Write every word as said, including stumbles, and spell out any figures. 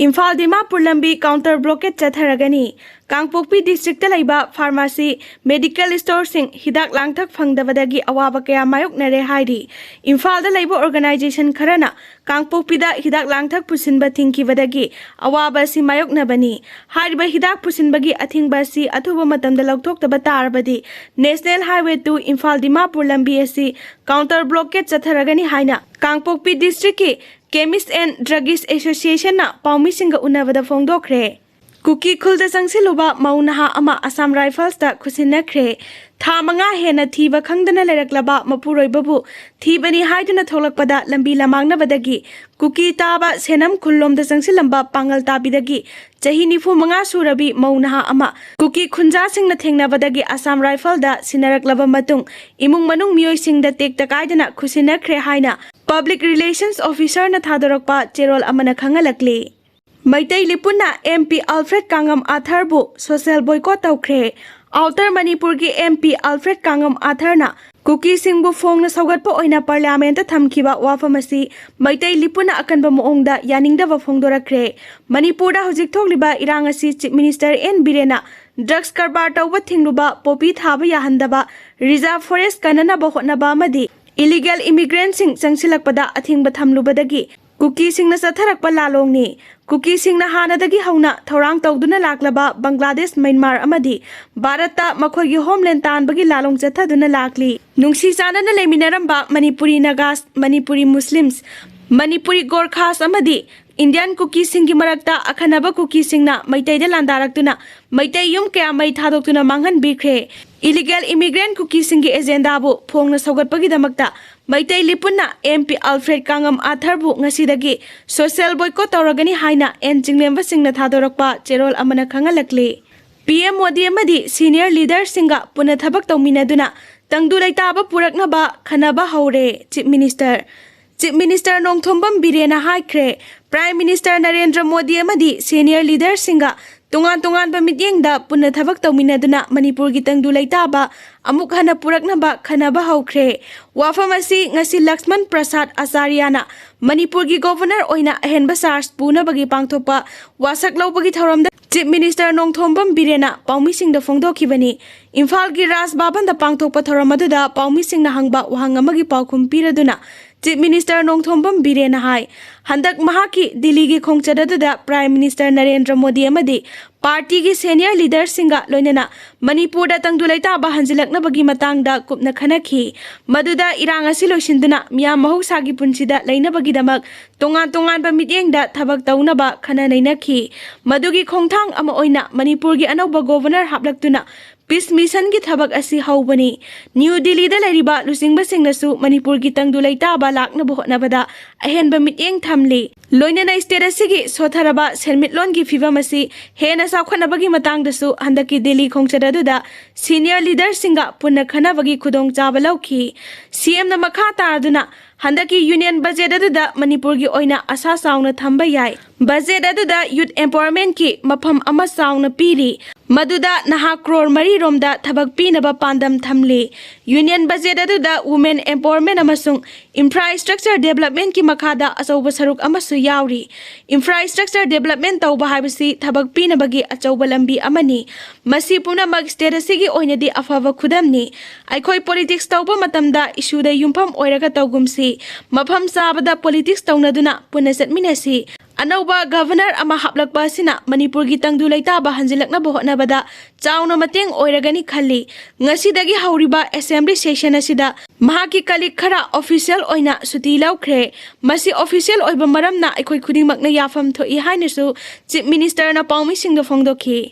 ꯏꯝꯐꯥꯜ ꯗꯤꯃꯥꯄꯨꯔ ꯂꯝꯕꯤ counter blockade ꯆꯠꯊꯔꯒꯅꯤ꯫ ꯀꯥꯡꯄꯣꯛꯄꯤ district ꯇ ꯂꯩꯕ pharmacy, medical store ꯁꯤꯡ ꯍꯤꯗꯥꯛ ꯂꯥꯡꯊꯛ ꯐꯪꯗꯕꯗꯒꯤ ꯑꯋꯥꯕ ꯀꯌꯥ ꯃꯥꯌꯣꯛꯅꯔꯦ ꯍꯥꯏꯔꯤ꯫ ꯏꯝꯐꯥꯜꯗ ꯂꯩꯕ organization ꯈꯔꯅ ꯀꯥꯡꯄꯣꯛꯄꯤꯗ ꯍꯤꯗꯥꯛ ꯂꯥꯡꯊꯛ ꯄꯨꯁꯤꯟꯕ ꯊꯤꯡꯈꯤꯕꯗꯒꯤ ꯑꯋꯥꯕ ꯑꯁꯤ ꯃꯥꯌꯣꯛꯅꯕꯅꯤ꯫ ꯍꯥꯏꯔꯤꯕ ꯍꯤꯗꯥꯛ ꯄꯨꯁꯤꯟꯕꯒꯤ ꯑꯊꯤꯡꯕ ꯑꯁꯤ ꯑꯊꯨꯕ ꯃꯇꯝꯗ ꯂꯧꯊꯣꯛꯇꯕ ꯇꯥꯔꯕꯗꯤ National Highway two Imphal Dimapur ꯂꯝꯕꯤ ꯑꯁꯤ counter blockade ꯆꯠꯊꯔꯒꯅꯤ ꯍꯥꯏꯅ ꯀꯥꯡꯄꯣꯛꯄꯤ district ꯀꯤ Chemist and Druggist Association ꯅ ꯄꯥꯎꯃꯤꯁꯤꯡꯒ ꯎꯅꯕꯗ ꯐꯣꯡꯗꯣꯛꯈ꯭ꯔꯦ꯫ ꯀꯨꯀꯤ ꯈꯨꯜꯗ ꯆꯪꯁꯤꯜꯂꯨꯕ ꯃꯧ ꯅꯍꯥ ꯑꯃ Assam Rifles ꯇ ꯈꯨꯠꯁꯤꯟꯅꯈ꯭ꯔꯦ꯫ ꯊꯥ ꯃꯉꯥ ꯍꯦꯟꯅ ꯊꯤꯕ ꯈꯪꯗꯅ ꯂꯩꯔꯛꯂꯕ ꯃꯄꯨꯔꯣꯏꯕꯕꯨ ꯊꯤꯕꯅꯤ ꯍꯥꯏꯗꯨꯅ ꯊꯣꯛꯂꯛꯄꯗ ꯂꯝꯕꯤ ꯂꯃꯥꯡꯅꯕꯗꯒꯤ ꯀꯨꯀꯤ ꯇꯥꯕ ꯁꯦꯅꯝ ꯈꯨꯜꯂꯣꯝꯗ ꯆꯪꯁꯤꯜꯂꯝꯕ ꯄꯥꯡꯒꯜ ꯇꯥꯕꯤꯗꯒꯤ ꯆꯍꯤ ꯅꯤꯐꯨ ꯃꯉꯥ ꯁꯨꯔꯕꯤ ꯃꯧ ꯅꯍꯥ ꯑꯃ ꯀꯨꯀꯤ ꯈꯨꯟꯖꯥꯁꯤꯡꯅ ꯊꯦꯡꯅꯕꯗꯒꯤ Assam Rifles ꯗ ꯁꯤꯟꯅꯔꯛꯂꯕ ꯃꯇꯨꯡ ꯏꯃꯨꯡ ꯃꯅꯨꯡ ꯃꯤꯑꯣꯏꯁꯤꯡꯗ ꯇꯦꯛꯇ ꯀꯥꯏꯗꯅ ꯈꯨꯠꯁꯤꯟꯅꯈ꯭ꯔꯦ ꯍꯥꯏꯅ Public Relations Officer ꯅ ꯊꯥꯗꯣꯔꯛꯄ ꯆꯦꯔꯣꯜ ꯑꯃꯅ ꯈꯪꯍꯜꯂꯛꯂꯤ꯫ Meitei ꯂꯤꯄꯨꯟꯅ M P Alfred ꯀꯥꯡꯉꯝ ꯑꯥꯊꯔꯕꯨ social boycott ꯇꯧꯈ꯭ꯔꯦ꯫ Outer ꯃꯅꯤꯄꯨꯔꯒꯤ M P Alfred ꯀꯥꯡꯉꯝ ꯑꯥꯊꯔꯅ ꯀꯨꯀꯤꯁꯤꯡꯕꯨ ꯐꯣꯡꯅ ꯁꯧꯒꯠꯄ ꯑꯣꯏꯅ Parliament ꯇ ꯊꯝꯈꯤꯕ ꯋꯥꯐꯝ ꯑꯁꯤ ꯃꯩꯇꯩ ꯂꯤꯄꯨꯟꯅ ꯑꯀꯟꯕ ꯃꯑꯣꯡꯗ ꯌꯥꯅꯤꯡꯗꯕ ꯐꯣꯡꯗꯣꯔꯛꯈ꯭ꯔꯦ꯫ ꯃꯅꯤꯄꯨꯔꯗ ꯍꯧꯖꯤꯛ ꯊꯣꯛꯂꯤꯕ ꯏꯔꯥꯡ ꯑꯁꯤ Chief Minister N ꯕꯤꯔꯦꯟꯅ drugs ꯀꯔꯕꯥꯔ ꯇꯧꯕ ꯊꯤꯡꯂꯨꯕ, ꯄꯣꯄꯤ ꯊꯥꯕ ꯌꯥꯍꯟꯗꯕ, reserve forest ꯀꯟꯅꯅꯕ ꯍꯣꯠꯅꯕ ꯑꯃꯗꯤ illegal immigrant ꯁꯤꯡ ꯆꯪꯁꯤꯜꯂꯛꯄꯗ ꯑꯊꯤꯡꯕ ꯊꯝꯂꯨꯕꯗꯒꯤ ꯀꯨꯀꯤꯁꯤꯡꯅ ꯆꯠꯊꯔꯛꯄ ꯂꯥꯂꯣꯡꯅꯤ꯫ ꯀꯨꯀꯤꯁꯤꯡꯅ ꯍꯥꯟꯅꯗꯒꯤ ꯍꯧꯅ ꯊꯧꯔꯥꯡ ꯇꯧꯗꯨꯅ ꯂꯥꯛꯂꯕ ꯕꯪꯒ꯭ꯂꯥꯗꯦꯁ, ꯃ꯭ꯌꯥꯟꯃꯥꯔ ꯑꯃꯗꯤ ꯚꯥꯔꯠꯇ ꯃꯈꯣꯏꯒꯤ homeland ꯇꯥꯟꯕꯒꯤ ꯂꯥꯂꯣꯡ ꯆꯠꯊꯗꯨꯅ ꯂꯥꯛꯂꯤ꯫ ꯅꯨꯡꯁꯤ ꯆꯥꯟꯅꯅ ꯂꯩꯃꯤꯟꯅꯔꯝꯕ Manipuri Nagas, Manipuri Muslims, Manipuri Gorkhas ꯑꯃꯗꯤ Indian ꯀꯨꯀꯤꯁꯤꯡꯒꯤ ꯃꯔꯛꯇ ꯑꯈꯟꯅꯕ ꯀꯨꯀꯤꯁꯤꯡꯅ ꯃꯩꯇꯩꯗ ꯂꯥꯟꯗꯥꯔꯛꯇꯨꯅ ꯃꯩꯇꯩ ꯌꯨꯝ ꯀꯌꯥ ꯃꯩ ꯊꯥꯗꯣꯛꯇꯨꯅ ꯃꯥꯡꯍꯟꯕꯤꯈ꯭ꯔꯦ꯫ Illegal immigrant ꯀꯨꯀꯤꯁꯤꯡꯒꯤ agenda ꯕꯨ ꯐꯣꯡꯅ ꯁꯧꯒꯠꯄꯒꯤꯗꯃꯛꯇ ꯃꯩꯇꯩ ꯂꯤꯄꯨꯟꯅ M P Alfred ꯀꯥꯡꯉꯝ ꯑꯥꯊꯔꯕꯨ ꯉꯁꯤꯗꯒꯤ social boycott ꯇꯧꯔꯒꯅꯤ ꯍꯥꯏꯅ N ꯆꯤꯡꯂꯦꯝꯕꯁꯤꯡꯅ ꯊꯥꯗꯣꯔꯛꯄ ꯆꯦꯔꯣꯜ ꯑꯃꯅ ꯈꯪꯍꯜꯂꯛꯂꯤ꯫ P M ꯃꯣꯗꯤ ꯑꯃꯗꯤ senior leader ꯁꯤꯡꯒ ꯄꯨꯟꯅ ꯊꯕꯛ ꯇꯧꯃꯤꯟꯅꯗꯨꯅ ꯇꯪꯗꯨ ꯂꯩꯇꯥꯕ ꯄꯨꯔꯛꯅꯕ ꯈꯟꯅꯕ ꯍꯧꯔꯦ꯫ Chief Minister, Chief Minister Nongthombam ꯕꯤꯔꯦꯟꯅ ꯍꯥꯏꯈ꯭ꯔꯦ꯫ Prime Minister ꯅꯔꯦꯟꯗ꯭ꯔ ꯃꯣꯗꯤ ꯑꯃꯗꯤ senior leader ꯁꯤꯡꯒ ꯇꯣꯉꯥꯟ ꯇꯣꯉꯥꯟꯕ ꯃꯤꯠꯌꯦꯡꯗ ꯄꯨꯟꯅ ꯊꯕꯛ ꯇꯧꯃꯤꯟꯅꯗꯨꯅ ꯃꯅꯤꯄꯨꯔꯒꯤ ꯇꯪꯗꯨ ꯂꯩꯇꯥꯕ ꯑꯃꯨꯛ ꯍꯟꯅ ꯄꯨꯔꯛꯅꯕ ꯈꯟꯅꯕ ꯍꯧꯈ꯭ꯔꯦ꯫ ꯋꯥꯐꯝ ꯑꯁꯤ ꯉꯁꯤ ꯂꯛꯁꯃꯟ ꯄ꯭ꯔꯁꯥꯗ ꯑꯆꯥꯔꯌꯥꯅ ꯃꯅꯤꯄꯨꯔꯒꯤ ꯒꯣꯚꯔꯅꯔ ꯑꯣꯏꯅ ꯑꯍꯦꯟꯕ ꯆꯥꯔꯖ ꯄꯨꯅꯕꯒꯤ ꯄꯥꯡꯊꯣꯛꯄ ꯋꯥꯁꯛ ꯂꯧꯕꯒꯤ ꯊꯧꯔꯝꯗ ꯆꯤꯐ ꯃꯤꯅꯤꯁꯇꯔ ꯅꯣꯡꯊꯣꯝꯕꯝ ꯕꯤꯔꯦꯟꯅ ꯄꯥꯎꯃꯤꯁꯤꯡꯗ ꯐꯣꯡꯗꯣꯛꯈꯤꯕꯅꯤ꯫ ꯏꯝꯐꯥꯜꯒꯤ ꯔꯥꯖ ꯚꯕꯟꯗ ꯄꯥꯡꯊꯣꯛꯄ ꯊꯧꯔꯝ ꯑꯗꯨꯗ ꯄꯥꯎꯃꯤꯁꯤꯡꯅ ꯍꯪꯕ ꯋꯥꯍꯪ ꯑꯃꯒꯤ ꯄꯥꯎꯈꯨꯝ ꯄꯤꯔꯗꯨꯅ ꯆꯤꯐ ꯃꯤꯅꯤꯁꯇꯔ ꯅꯣꯡꯊꯣꯝꯕꯝ ꯕꯤꯔꯦꯟꯅ ꯍꯥꯏ, ꯍꯟꯗꯛ ꯃꯍꯥꯛꯀꯤ ꯗꯤꯜꯂꯤꯒꯤ ꯈꯣꯡꯆꯠ ꯑꯗꯨꯗ ꯄ꯭ꯔꯥꯏꯝ ꯃꯤꯅꯤꯁꯇꯔ ꯅꯔꯦꯟꯗ꯭ꯔ ꯃꯣꯗꯤ ꯑꯃꯗꯤ ꯄꯥꯔꯇꯤꯒꯤ ꯁꯦꯅꯤꯌꯔ ꯂꯤꯗꯔꯁꯤꯡꯒ ꯂꯣꯏꯅꯅ ꯃꯅꯤꯄꯨꯔꯗ ꯇꯪꯗꯨ ꯂꯩꯇꯥꯕ ꯍꯟꯖꯤꯜꯂꯛꯅꯕꯒꯤ ꯃꯇꯥꯡꯗ ꯀꯨꯞꯅ ꯈꯟꯅꯈꯤ꯫ ꯃꯗꯨꯗ ꯏꯔꯥꯡ ꯑꯁꯤ ꯂꯣꯏꯁꯤꯟꯗꯨꯅ ꯃꯤꯌꯥꯝ ꯃꯍꯧꯁꯥꯒꯤ ꯄꯨꯟꯁꯤꯗ ꯂꯩꯅꯕꯒꯤꯗꯃꯛ ꯇꯣꯉꯥꯟ ꯇꯣꯉꯥꯟꯕ ꯃꯤꯠꯌꯦꯡꯗ ꯊꯕꯛ ꯇꯧꯅꯕ ꯈꯟꯅ ꯅꯩꯅꯈꯤ꯫ ꯃꯗꯨꯒꯤ ꯈꯣꯡꯊꯥꯡ ꯑꯃ ꯑꯣꯏꯅ ꯃꯅꯤꯄꯨꯔꯒꯤ ꯑꯅꯧꯕ ꯒꯣꯚꯔꯅꯔ ꯍꯥꯞꯂꯛꯇꯨꯅ ꯄꯤꯁ ꯃꯤꯁꯟꯒꯤ ꯊꯕꯛ ꯑꯁꯤ ꯍꯧꯕꯅꯤ꯫ ꯅ꯭ꯌꯨ ꯗꯤꯜꯂꯤꯗ ꯂꯩꯔꯤꯕ ꯂꯨꯆꯤꯡꯕꯁꯤꯡꯅꯁꯨ ꯃꯅꯤꯄꯨꯔꯒꯤ ꯇꯪꯗꯨ ꯂꯩꯇꯥꯕ ꯂꯥꯛꯅꯕ ꯍꯣꯠꯅꯕꯗ ꯑꯍꯦꯟꯕ ꯃꯤꯠꯌꯦꯡ ꯊꯝꯂꯤ꯫ ꯂꯣꯏꯅꯅ ꯁ꯭ꯇꯦꯠ ꯑꯁꯤꯒꯤ ꯁꯣꯊꯔꯕ ꯁꯦꯟꯃꯤꯠꯂꯣꯟꯒꯤ ꯐꯤꯚꯝ ꯑꯁꯤ ꯍꯦꯟꯅ ꯆꯥꯎꯈꯠꯅꯕꯒꯤ ꯃꯇꯥꯡꯗꯁꯨ ꯍꯟꯗꯛꯀꯤ ꯗꯤꯜꯂꯤ ꯈꯣꯡꯆꯠ ꯑꯗꯨꯗ ꯁꯤꯅꯤꯌꯔ ꯂꯤꯗꯔꯁꯤꯡꯒ ꯄꯨꯟꯅ ꯈꯟꯅꯕꯒꯤ ꯈꯨꯗꯣꯡꯆꯥꯕ ꯂꯧꯈꯤ꯫ ꯁꯤꯑꯦꯝꯅ ꯃꯈꯥ ꯇꯥꯗꯨꯅ ꯍꯟꯗꯛꯀꯤ ꯌꯨꯅꯤꯌꯟ ꯕꯖꯦꯠ ꯑꯗꯨꯗ ꯃꯅꯤꯄꯨꯔꯒꯤ ꯑꯣꯏꯅ ꯑꯁꯥ ꯆꯥꯎꯅ ꯊꯝꯕ ꯌꯥꯏ꯫ ꯕꯖꯦꯠ ꯑꯗꯨꯗ ꯌꯨꯠ ꯑꯦꯝꯄꯥꯋꯔꯃꯦꯟꯠꯀꯤ ꯃꯐꯝ ꯑꯃ ꯆꯥꯎꯅ ꯄꯤꯔꯤ꯫ ꯃꯗꯨꯗ ꯅꯍꯥ ꯀ꯭ꯔꯣꯔ ꯃꯔꯤ ꯔꯣꯝꯗ ꯊꯕꯛ ꯄꯤꯅꯕ ꯄꯥꯟꯗꯝ ꯊꯝꯂꯤ꯫ ꯌꯨꯅꯤꯌꯟ ꯕꯖꯦꯠ ꯑꯗꯨꯗ ꯋꯨꯃꯦꯟ ꯑꯦꯝꯄꯥꯋꯔꯃꯦꯟꯠ ꯑꯃꯁꯨꯡ ꯏꯟꯐ꯭ꯔꯥꯁ꯭ꯇ꯭ꯔꯛꯆꯔ ꯗꯦꯕꯂꯞꯃꯦꯟꯠꯀꯤ ꯃꯈꯥꯗ ꯑꯆꯧꯕ ꯁꯔꯨꯛ ꯑꯃꯁꯨ ꯌꯥꯎꯔꯤ꯫ ꯏꯟꯐ꯭ꯔꯥꯁ꯭ꯇ꯭ꯔꯛꯆꯔ ꯗꯦꯕꯂꯞꯃꯦꯟꯠ ꯇꯧꯕ ꯍꯥꯏꯕꯁꯤ ꯊꯕꯛ ꯄꯤꯅꯕꯒꯤ ꯑꯆꯧꯕ ꯂꯝꯕꯤ ꯑꯃꯅꯤ꯫ ꯃꯁꯤ ꯄꯨꯝꯅꯃꯛ ꯁ꯭ꯇꯦꯠ ꯑꯁꯤꯒꯤ ꯑꯣꯏꯅꯗꯤ ꯑꯐꯕ ꯈꯨꯗꯝꯅꯤ꯫ ꯑꯩꯈꯣꯏ ꯄꯣꯂꯤꯇꯤꯛꯁ ꯇꯧꯕ ꯃꯇꯝꯗ ꯏꯁꯨꯗ ꯌꯨꯝꯐꯝ ꯑꯣꯏꯔꯒ ꯇꯧꯒꯨꯝꯁꯤ꯫ ꯃꯐꯝ ꯆꯥꯕꯗ ꯄꯣꯂꯤꯇꯤꯛꯁ ꯇꯧꯅꯗꯨꯅ ꯄꯨꯟꯅ ꯆꯠꯃꯤꯟꯅꯁꯤ꯫ ꯑꯅꯧꯕ ꯒꯚꯔꯅꯔ ꯑꯃ ꯍꯥꯞꯂꯛꯄ ꯑꯁꯤꯅ ꯃꯅꯤꯄꯨꯔꯒꯤ ꯇꯪꯗꯨ ꯂꯩꯇꯥꯕ ꯍꯟꯖꯤꯜꯂꯛꯅꯕ ꯍꯣꯠꯅꯕꯗ ꯆꯥꯎꯅ ꯃꯇꯦꯡ ꯑꯣꯏꯔꯒꯅꯤ ꯈꯜꯂꯤ꯫ ꯉꯁꯤꯗꯒꯤ ꯍꯧꯔꯤꯕ ꯑꯦꯁꯦꯝꯕ꯭ꯂꯤ ꯁꯦꯁꯟ ꯑꯁꯤꯗ ꯃꯍꯥꯛꯀꯤ ꯀꯂꯤꯛ ꯈꯔ ꯑꯣꯐꯤꯁꯤꯌꯦꯜ ꯑꯣꯏꯅ ꯁꯨꯇꯤ ꯂꯧꯈ꯭ꯔꯦ꯫ ꯃꯁꯤ ꯑꯣꯐꯤꯁꯤꯌꯦꯜ ꯑꯣꯏꯕ ꯃꯔꯝꯅ ꯑꯩꯈꯣꯏ ꯈꯨꯗꯤꯡꯃꯛꯅ ꯌꯥꯐꯝ ꯊꯣꯛꯏ ꯍꯥꯏꯅꯁꯨ ꯆꯤꯐ ꯃꯤꯅꯤꯁꯇꯔꯅ ꯄꯥꯎꯃꯤꯁꯤꯡꯗ ꯐꯣꯡꯗꯣꯛꯈꯤ꯫